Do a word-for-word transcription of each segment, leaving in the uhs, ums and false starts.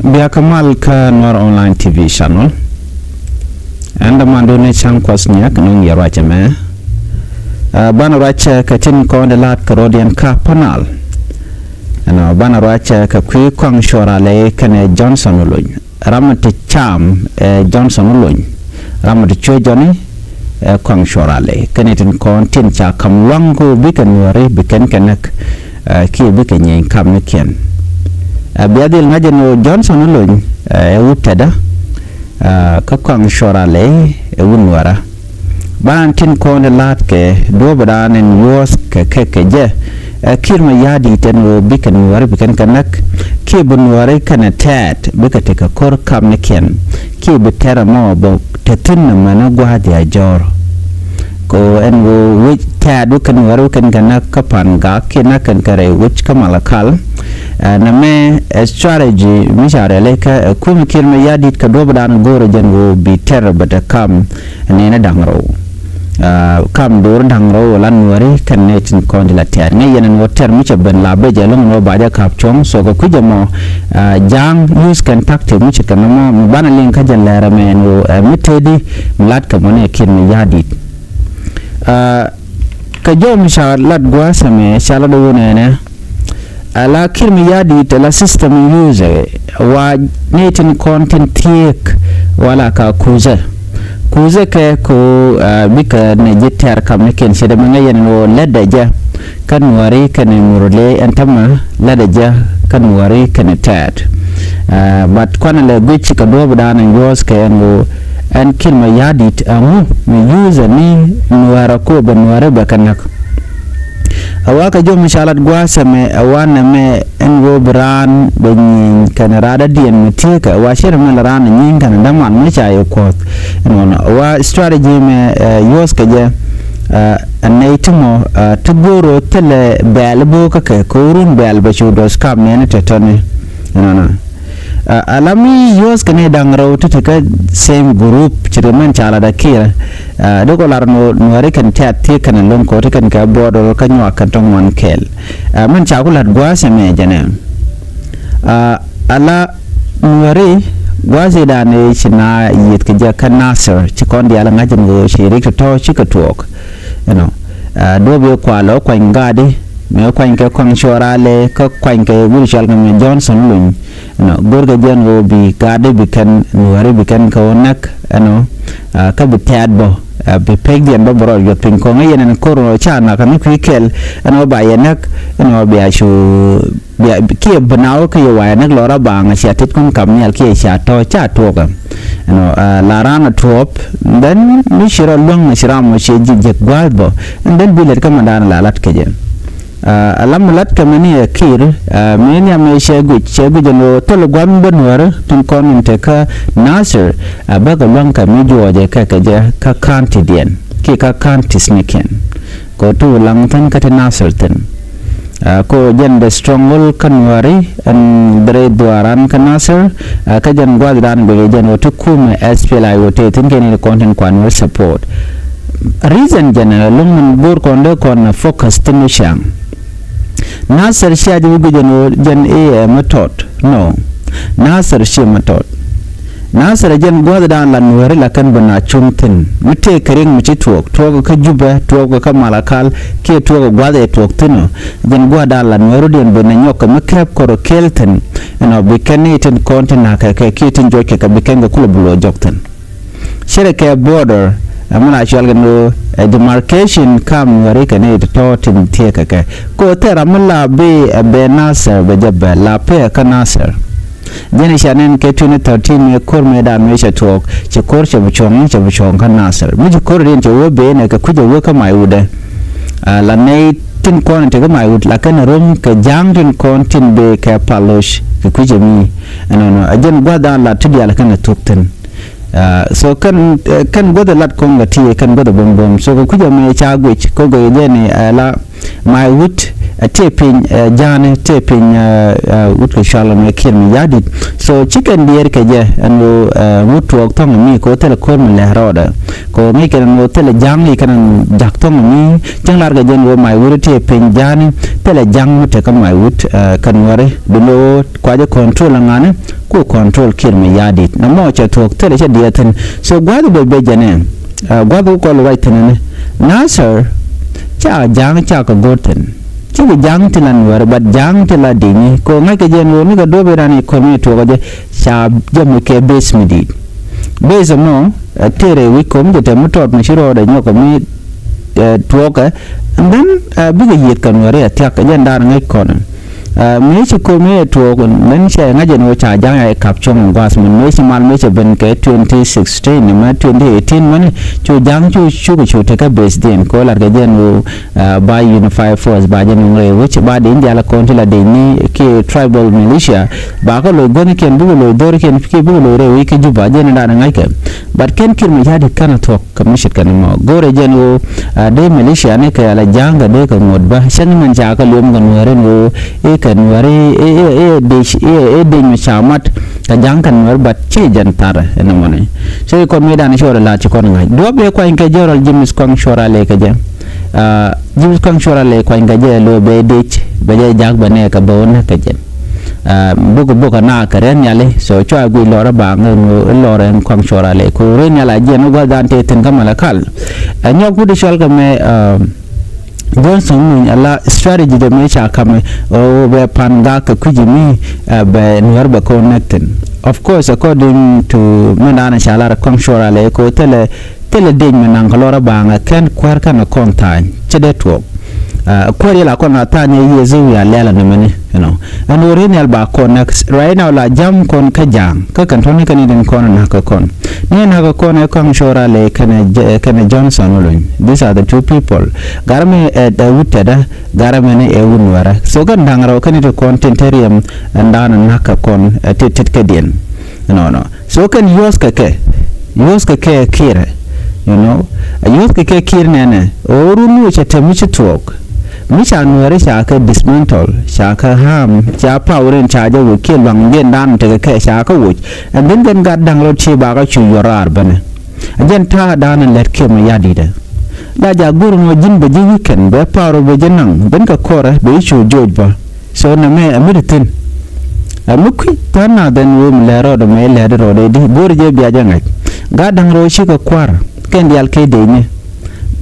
Bia kä mal kä Nuɛr Online T V channel. Ɛn dämandu ni Cäŋ Kuɔth Nyiɛk nöŋ yɛ ruac ɛmɛ. Ɛ, banɛ ruac kɛ tin kɔn di la̱t kɛ rɔ̱diɛn kä panal. Ɛnɔ banɛ ruac kɛ kui̱ Kɔaŋ Cuɔr Alɛ kɛnɛ Johnson Olony. Ram mi ti cam ɛ Johnson Olony. Ram mi ti cuɛ jɔni ɛ Kɔaŋ Cuɔr Alɛ kɛnɛ tin kɔn tin ca kam luaŋ ko bikɛ Nuääri bikɛn kɛ näk. Ɛ, kiɛ bikɛ nyieny kamnikiɛn. Ɛ, bia dhil ŋa̱c ɛn ɣöö Johnson Olony, ɛ, ɛ wut tɛtdä, ɛ, kä Kɔaŋ Cuɔr Alɛ ɛ wut Nuäärä. Banɛ tin kɔn di la̱a̱tkɛ duɔ̱ɔ̱pdan in yuɔ̱ɔ̱th kɛ kɛ kɛ jɛ. Ɛ, Kiir Mayardit ɛn ɣöö bikɛ Nuääri bikɛn kɛ näk kiɛ bi Nuääri kɛnɛ tɛ̈t bikɛ tekɛ ko̱r kamnikiɛn. Kiɛ bi tɛ̈r ɛmɔ bä te thi̱n ɛmɛnɛ gua̱a̱th a jɔ̱ɔ̱r. Kɛ ɣöö ɛn ɣöö wec tɛ̈t wä kɛn wär wä kɛn kɛ näk kä Pangak kiɛ näk kɛn kɛ rɛy wec kä Malakal. Ɛ, nɛmɛ ɛ strategy mi ca rialikä ɛ kumɛ Kiir Mayardit kɛ duɔ̱ɔ̱pdan go̱o̱rä jɛn ɣöö bi tɛ̈r bɛ te kam nɛɛni da̱ŋ rɛw. Ɛ, kam do̱r da̱ŋ rɛw wä la Nuääri kɛn nɛy tin kɔn ti la tɛ̈r. Ŋäc yɛn ɛn ɣöö tɛ̈r mi cɛ ben la bɛ jɛ lo̱ŋ ɛn ɣöö ba jɛ ka̱p cuɔ̱ŋ. So kɛ kui̱c ɛmɔ, ɛ, ja̱a̱ŋ use kɛn tactic mi ci kɛn ɛmɔ mi banɛ liŋ kä jɛn lɛr ɛmɛ ɛn ɣöö, ɛ, mi tëëdi mi la̱tkɛ mɔ ni ɛ Kiir Mayardit. Ɛ, kɛ jɔw mi ca lat gua̱a̱th ɛmɛ ca lat ɣöö nɛnɛ, ɛ, la Kiir Mayardit ɛ la system in use wa ni tin kɔn tin thiek wala ka kucä. Kucä kɛ ko, ɛ, bikɛ ni ji̱ tɛ̈r kamnikiɛn ce̱t ɛmɛ ŋäc yɛn ɛn ɣöö lätdɛ jɛ kä Nuääri kɛnɛ Murle ɛn tämɛ lätdɛ jɛ kä Nuääri kɛnɛ tɛ̈t. Ɛ, but kuanɛ lɛ guic kɛ duɔ̱ɔ̱pdan in yuɔ̱ɔ̱th kɛ ɛn ɣöö ɛn Kiir Mayardit ɛŋu mi use ni Nuäärä ko bɛ Nuääri bɛ kɛ näk. Ɛ wa kɛ jɔw mi ca lat gua̱a̱th ɛmɛ ɛ wa nɛmɛ ɛn ɣöö bi raan bɛ nyieny kɛnɛ raadädiɛn mi tieekä ɛ wa ce̱t ɛmɛ la raan ɛ nyieny kɛnɛ däman mi ca yɛ kuɔth. Ɛnɔnɔ ɛ wa strategy mɛ, ɛ, yuɔ̱ɔ̱th kɛ jɛ, ɛ, ɛ nɛy ti mɔ, ɛ, ti go̱o̱r ɣöö thilɛ bɛ̈ɛ̈l bo̱o̱kä kɛ kɛ ɣöö run bɛ̈ɛ̈l bɛ cu dɔ̱c kam nɛɛni te tɔ̱ni. Ɛnɔnɔ. Ɛ, ala mi yuɔ̱ɔ̱th kɛ ni da̱ŋ rɛw ti ti kä same group ci ri mɛn ca la da Kiir. Ɛ, di kɔ lar Nuääri kɛn tɛ̈t thiek kɛn lo̱ŋ kɔ ti kɛn kɛ border kä nyuak kɛn tɔ̱ŋ wan kɛɛl. Ɛ, mɛn ca ku la̱t gua̱a̱th ɛmɛ jɛnɛ. Ɛ, ala Nuääri gua̱a̱th i̱ da̱a̱n i̱ ci na yieth kɛ jɛ kä Nasir ci kɔn diaal ŋa̱c ɛn ɣöö ci rik tɔ̱tɔ̱ cikɛ tuɔɔk. Ɛnɔ. Ɛ, duɔ̱ɔ̱p i̱ kualɛ kuany gaadi mëë kuany kɛ Kɔaŋ Cuɔr Alɛ kä kuany kɛ wut cɔal kɛ mɛ Johnson Olony. Ɛnɔ, go̱rkɛ jɛn ɣöö bi gaadi bi kɛn Nuääri bi kɛn kɛ ɣöö näk, ɛnɔ, ɛ, kä bi tɛ̈t bä, ɛ, bi pekdiɛn bä bɛ rɔ yuɔth piny kɔŋ ɛ yɛn ɛn ko̱r ɣöö ca nak ni kui̱ kɛl, ɛnɔ, ba yɛ näk, ɛnɔ, bia cu, bia, kiɛ bi na wä kä yɛ wa yɛ näk lɔ rɔ baaŋ cia tet kun kap nhial kiɛ cia tɔ̱ ca tuɔɔk ɛ. Ɛnɔ, ɛ, la raan a tuɔɔp, then mi ci rɔ luäŋ ci ram ɔ ci ji̱ jek gua̱a̱th bä, and then bi lɛt kä mɛndan la lat kɛ jɛ. Ɛ, ala mi lat kɛ mɛ ni ɛ Kiir, ɛ, mi nhiam ɛ cɛ guic, cɛ guic ɛn ɣöö thil gua̱n bä Nuäärä tin kɔn in te kä Nasir, ɛ, bäkɛ luäŋ kɛ mi juɔɔcɛ kɛ kɛ jɛ kä countydiɛn kiɛ kä countiesnikiɛn. Kɛ ɣöö ti Ulaŋ thi̱n kä ti Nasir thi̱n. Ɛ, kɛ ɣöö jɛn the stronghold kä Nuääri ɛn dee rɛy dhuaaran kä Nasir, ɛ, kä jɛn gua̱thdan guic ɛ jɛn ɣöö ti kumɛ S P L A I O tëë thi̱n kɛn in kɔn tin kua Nuäär support. Reason jɛn ɛ lo̱ŋ min bo̱o̱r kɔn dee kɔn ɛ focus thi̱n ni cäŋ. Nasir cia jɛ wi̱c guic ɛn ɣöö jɛn i̱ ɛ mi tɔt. No. Nasir cie mi tɔt. Nasir ɛ jɛn gua̱thdan la Nuääri la kɛn bi na cuŋ thi̱n. Mi tëë kɛ riɛk mi ci tuɔɔk. Tuɔɔk kä Jubɛ, tuɔɔk kä Malakal, kiɛ tuɔɔk gua̱th ɛ tuɔɔk thi̱n ɔ. Jɛn gua̱thdan la Nuääri diɛn bi na nyɔk kɛ mi kɛp kɔr ɔ kɛɛl thi̱n. Ɛnɔ bi kɛn ni tin kɔn tin na̱k kɛ kɛ kiɛ tin jɔc kɛ kɛ bi kɛn kɛ kulɛ bi luɔc jɔk thi̱n. Cɛ rɛ kɛ border, ɛ, mi la cual kɛ ni ɣöö, ɛ, demarcation kam Nuääri kɛ ni tɔ̱tɔ̱ tin thiee kɛ kɛ. Kɛ ɣöö thil ram mi la bi, ɛ, bɛ Nasir bɛ jɛ bɛ la pek kä Nasir. Jɛn i̱ ca nɛn kɛ twenty thirteen mëë ko̱r mëëdan mëë cɛ tuɔɔk, cɛ ko̱r cɛ bi cuɔ̱ŋ, cɛ bi cuɔ̱ŋ kä Nasir. Mi ci ko̱r diɛn cɛ wee ben ɛ kɛ kui̱c ɛ wee kä Maiwut ɛ. Ɛ, la nɛy tin kɔn in te kä Maiwut, la kɛn ɛ rom kɛ ja̱a̱ŋ tin kɔn tin bëë kɛ pal loc kɛ kui̱c ɛ mi. Ɛnɔnɔ, ɛ jɛn gua̱thdan la ti diaal kɛn ɛ thuk thi̱n. Ɛ, so kɛn, ɛ, kɛn guäth ɛ lat kɔn kɛ ti, kɛn guäth ɛ bo̱m bo̱m. So kɛ kui̱c ɛmɛ ca guic, kɛ guic jɛ ni, ɛ, la Maiwut, ɛ, tëë piny, ɛ, ja̱a̱ni, tëë piny, ɛ, ɛ, wut kɛ cual ɛmɛ Kiir Mayardit. So ci kɛn diɛɛr kɛ jɛ, ɛn ɣöö, ɛ, ŋut tuɔɔk thɔ̱ŋ mi kɛ ɣöö thilɛ ko̱r mi lɛ̱k rɔɔdɛ. Kɛ ɣöö ŋi̱i̱c kɛn ɛn ɣöö thilɛ ja̱a̱ŋ i̱ kɛn ɛn ja̱k thɔ̱ŋ mi, cäŋ lar kɛ jɛ ɛn ɣöö Maiwut tëë piny ja̱a̱ni, thilɛ ja̱a̱ŋ mi te kä Maiwut, ɛ, kɛ Nuääri, bi lo̱o̱ kuacä control ɛ ŋa̱ni, ku control Kiir Mayardit. Nɔmɔ cɛ thuɔ̱k thilɛ cɛ diɛɛthin. So gua̱th bɛ bɛ jɛnɛ, gua̱th ku kɔl ruac thinɛni. Nasir ca ja̱a̱ŋ ca kɛ go̱r thin. Cikɛ ja̱a̱ŋ ti la Nuɛɛri, but ja̱a̱ŋ ti la di̱i̱ni. Kɛ ŋa̱ckɛ jɛ ɛn ɣöö nikɛ duɔ̱ɔ̱p in raan i̱ ko̱mi tuɔɔkä jɛ, ca jɛ mi kɛ base mi di̱i̱t. Base ɛmɔ, tëërɛ wi̱c ko̱m jɛ te mi tɔt mi ci rɔɔdɛ nyɔk kɛ mi tuɔɔkɛ. And then bikɛ yiëth kɛ Nuɛɛri a thia̱k, jɛ ɛn da̱a̱n ŋäc kɔn. Mëë ci ko̱mi ɛ tuɔɔk, then cɛ ŋa̱c ɛn ɣöö ca ja̱a̱ŋ a i̱ kap cuɔ̱ŋ in gua̱a̱th min mëë ci mal mëë cɛ ben kɛ twenty sixteen mɛ twenty eighteen mɛni cu ja̱a̱ŋ cu cukɛ cu tekɛ base diɛn kɛ ɣöö la̱rkɛ jɛ ɛn ɣöö ba unified force ba jɛ nuŋ rɛy wec ba dec in diaal kɔn ti la dec ni kiɛ tribal militia ba kä loc guäthnikiɛn bikɛ loc dhorikiɛn kiɛ bikɛ loc rɛy wec kä Juba jɛ ni da̱a̱n ŋa̱ckɛ. But kɛn Kiir Mayardit känɛ thuɔ̱k kɛ mi ce̱tkɛ ni mɔ go̱rɛ jɛ ɛn ɣöö dee militia ni kɛ ala ja̱a̱ŋ kɛ dee kɛ ŋuɔ̱t bä cäŋ mɛn ca kɛ liom kɛ Nuɛɛri ɛn ɣöö i̱ kɛ Nuɛɛri i̱ dec i̱ dec mi ca mat kɛ ja̱a̱ŋ kɛ Nuɛɛri, but ci jɛn tharɛ ɛn ɛmɔni. So i̱ kɔn mi da̱a̱n ci ɣɔr ɛ la̱a̱t ci kɔn ŋa̱c duɔ̱ɔ̱p ëë kuany kɛ jɛ rɔl James Kɔaŋ Cuɔr Alɛ kɛ jɛ. James Kɔaŋ Cuɔr Alɛ kuany kɛ jɛ lo̱o̱ bɛ dec bɛ jɛ ja̱a̱k bɛ nɛɛkɛ bɛ wä näk kɛ jɛ. Buk buk a naak kɛ rɛn nhiali so cua guic lɔrä baaŋ in lɔrä in Kɔaŋ Cuɔr Alɛ ku rɛn nhial a jiɛn wä gua̱th dan tëë thi̱n kä Malakal. Ɛ nyɔk wut i̱ cɔl kɛ mɛ Johnson muny ala strategy de mɛ ca kamɛ ɣöö bɛ pan gak kɛ kui̱c mi bɛ Nuɛɛr bɛ kɔn näk thi̱n. Of course, according to mɛ da̱a̱n ca lar Kɔaŋ Cuɔr Alɛ kɛ ɣöö thilɛ thilɛ dec mi naŋ kɛ lɔrä baaŋ ɛ kɛn kuäär kɛn ɛ kɔn tha̱a̱ny ci dee tuɔɔk. Kuäär yɛl a kɔn a tha̱a̱ny ɛ yiëë zi wiaa lɛl a nɛmɛni. Ɛn ɣöö ri nhial ba kɔn nɛ right now la jam kɔn kä ja̱a̱ŋ kä kɛn tɔ̱ni kɛn i̱ din kɔn na̱k kä kɔn ni na̱k kä kɔn ɛ Kɔaŋ Cuɔr Alɛ kɛnɛ Johnson Olony. These are the two people. Garɛ mi ɛ wut tɛtdä, garɛ mi ni ɛ wut Nuɛrä. So kɛn da̱ŋ rɛw kɛn i̱ ti kɔn tin te riɛm ɛn da̱a̱n na̱k kä kɔn ɛ tit tit kädiɛn. Ɛnɔnɔ. So kɛn yuɔ̱th kɛ kɛ yuɔ̱th kɛ kɛ Kiir. You know, a yuɔ̱th kɛ kɛ Kiir nɛnɛ ɣöö run wecɛ te mi ci thuɔɔk. Mi ca Nuɛɛri ca kɛ dismantle, ca kɛ harm, ca power in ca jɛ woc kiɛ luaŋ jiɛn da̱a̱n tekɛ kɛ ca kɛ woc. And then kɛn gat da̱ŋ rɛw ci bakä cu yuɔr raar bänɛ. A jɛn ta̱a̱ da̱a̱n in lɛt kiɛ mi ya̱di̱tɛ. La jaak go̱r in wä ji̱n bɛ ji̱ weekend bɛ power bɛ ji̱ naŋ ben kɛ kɔrɛ bɛ ji̱ cu joc bä. So nɛ mɛ ɛ mi ti thi̱n. Ɛ mi kui̱ tha̱a̱n na dhɛn wee mi lɛr rɔɔdɛ mɛ lɛr di rɔɔdɛ di go̱o̱ri jɛ bia jɛ ŋa̱c. Gaa da̱ŋ rɔɔ cikɛ kua̱r kɛn diaal kɛ dec ni.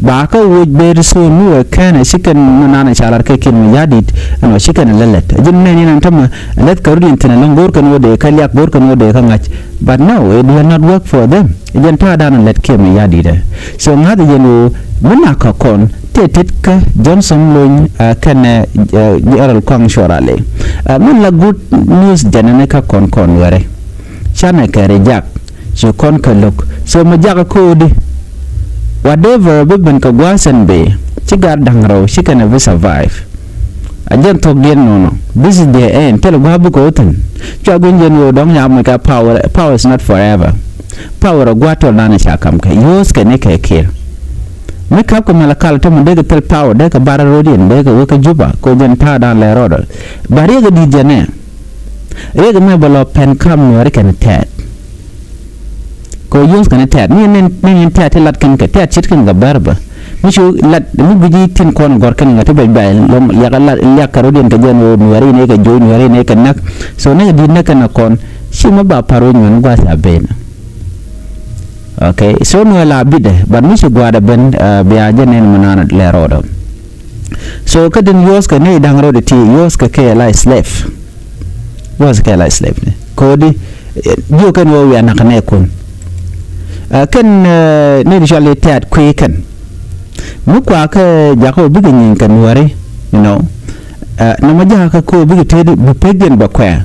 Ba kä woc ber soon mi wee kɛn ɛ ci kɛn mi nan ɛ ca lar kɛ kiɛn mi ya̱di̱t ɛn ɔ ci kɛn ɛ lɛ lɛt. Ɛ ji̱n mɛn in ɛn tämɛ ɛ lɛth kɛ rut in thi̱n ɛ lo̱ŋ go̱o̱r kɛn wee dee kä liak go̱o̱r kɛn wee dee kä ŋa̱c. But no, it will not work for them. Jɛn ta̱a̱ da̱a̱n lɛt kiɛ mi ya̱di̱tɛ. So ŋa̱th jɛn ɣöö mi nak kä kɔn tëë tet kä Johnson Lony kɛnɛ General Kɔaŋ Cuɔr Alɛ. Min la good news jɛn ni kä kɔn kɔn wɛrɛ. Canɛ kɛ ri jak ci kɔn kɛ lo̱k. So mi jakä ko̱o̱di whatever bi ben kɛ gua̱a̱th ɛn bee ci gar da̱ŋ rɛw ci kɛnɛ bi survive. A jɛn thokdiɛn nɔnɔ. This is the end. Thilɛ gua̱a̱p bi kɛ wä thi̱n. Cua gui̱n jɛn ɣöö dɔ̱ŋ nyaam mi ka power, power is not forever. Power a gua̱a̱t tɔl dan a ca kam kɛ yuɔ̱th kɛ ni kɛ Kiir. Mi kap kɛ Malakal tɔmɔ dee kɛ thil power dee kɛ bar ro̱diɛn dee kɛ wä kɛ Juba kɛ jɛn ta̱a̱ dan lɛ rɔɔdɔ. Ba riɛk a di̱t jɛn ɛ riɛk mɛ bɛ lɔ pɛn kam Nuɛɛri kɛn tɛɛt. Kɛ ɣöö yuɔ̱th kɛn tɛ̈t ni ni ni tɛ̈t ti lat kɛn kɛ tɛ̈t ce̱tkɛn kɛ bär bä. Mi cu lat mi gui̱c i̱ tin kɔn gɔ̱r kɛn ŋa̱t ti bɛc bɛc lɔŋ liak lat liak kɛ rɔ̱diɛn kɛ jɛn ɣöö Nuɛɛri ni kɛ jo̱o̱c Nuɛɛri ni kɛ näk. So ni kɛ di̱t näk kɛn a kɔn ci mi ba pa̱r wec ŋuɛn gua̱th a ben. Okay, so Nuɛɛr la bitdɛ but mi ci gua̱a̱r a ben bia jɛ nɛn mi naan lɛ rɔɔdɔ. So kä din yuɔ̱th kɛ ni da̱ŋ rɔɔdɔ ti yuɔ̱th kɛ kɛ la slave. Yuɔ̱th kɛ la slave ni ko̱di. Jiök kɛn wä wiaa nakä nɛ kun. Kɛn ni di cual i̱ tɛ̈t kui̱ kɛn. Mi kua kä jakä wä bikɛ nyin kɛ Nuɛɛri, you know. Nɔmɔ jakä kä wä bikɛ tëëdi bi pek diɛn bɛ kuɛ̈ɛ̈.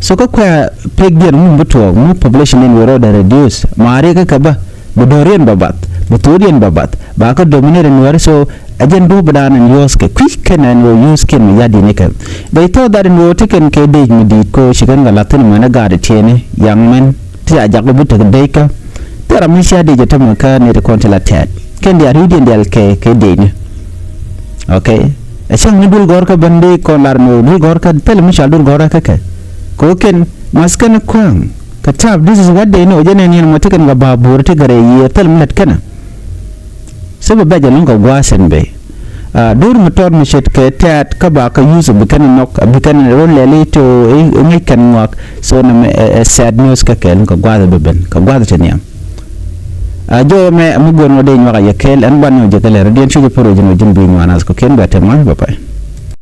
So kä kuɛ̈ɛ̈ pek diɛn ŋun bi tuɔɔk mu population diɛn wä rɔɔdɛ reduce ma riɛk kä kɛ bä. Bi do̱riɛn bɛ bath bi thokdiɛn bɛ bath ba kä dominate in Nuɛɛri. So ɛ jɛn duɔ̱ɔ̱p bi daan in yuɔ̱th kɛ kui̱ kɛn ɛn ɣöö yuɔ̱th kiɛn mi ya̱di̱t ni kɛ. They thought that in ɣöö ti kɛn kɛ dec mi di̱i̱t kɛ ɣöö ci kɛn kɛ la̱th thi̱n mɛn ɛ gaat ɛ tiɛɛni yaŋ mɛn ti a jak bi tek dec kä. Thil ram mi cia dec ɛ tämɛ kä ni ti kɔn ti la tɛ̈t kɛn diaal ri̱wdiɛn diaal kɛ kɛ dec ni. Okay. Ɛ cäŋ ni duël gɔ̱rkä ben dee kɔn lar ni ɣöö duël gɔ̱rkä thil mi cal duël gɔ̱rkä kä kɛ. Kɛ ɣöö kɛn math kɛn kua̱a̱ŋ. Kɛ tap, this is what they know. Jɛ nɛn yɛn mɔ ti kɛn kɛ ba buur ti kɛ rɛy yiëë thil mi lät kɛnɛ. Thil bɛ bɛc ɛlɔ̱ŋ kɛ gua̱a̱th ɛn bee. Duur mi tɔt mi ce̱tkɛ tɛ̈t kä ba kä yuth bi kɛn inɔk, bi kɛn in rɔ lɛl i̱ to i̱ ŋäc kɛn ŋuak. So nɛmɛ ɛ sad news kä kɛl in kɛ gua̱a̱th bi ben kɛ gua̱a̱th te niam. Jɔyɛ mɛ mi guɛn wä dee nyuak a yɛ kɛl ɛn gua̱n ni wä jɛ kɛ lɛr diɛn cucɛ pär wä ji̱n wä ji̱n bi nyuan ath kɔ kiɛn bɛ tɛm ŋa̱c bɛ pay.